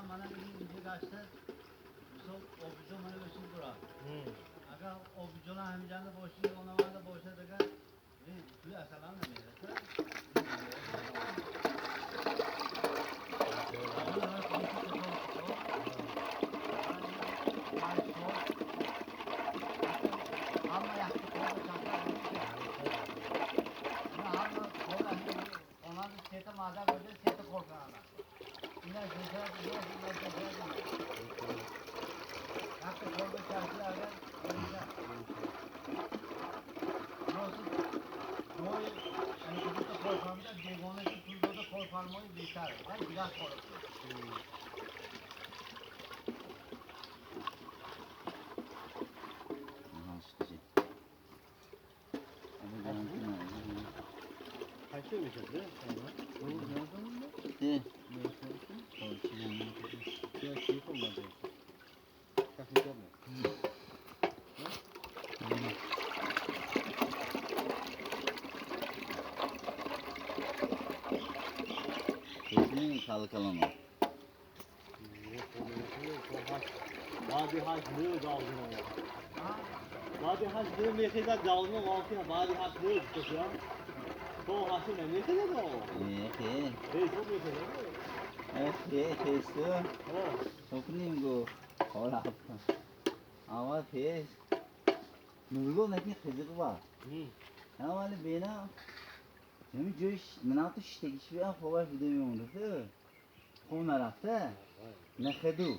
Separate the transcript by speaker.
Speaker 1: Мана инҷа гашта, мисол, обиҷон мана бешин бура. Агар обиҷон ҳаминҷанда боши, онаванда бошад, агар пули асалам намераса. Ҳама якта кор ҳама кор хонанда сета мада буда, сета кор кунанда. Ина сета, ина сета. Якта кор бачаси агар просто ҷои ани кор фармода бегона ки пул дода кор фармои беҳтар. Вай дигар кор кунад.
Speaker 2: Калкалоно.
Speaker 3: Баъди 8 рӯз баъди 8 рӯз мехезад галзно валкина баъди 8 рӯз кушя то ҳашти намехезад.
Speaker 2: Ехе. Ехе, хесту. Хукним гу. Ҳола. Аввал пеш. Нургул наки қизиқ ба. Аввали бена ҳамин ҷои минату шиштагиш биям хобаш буда мемонда. Хоб нарафта. Нахеду.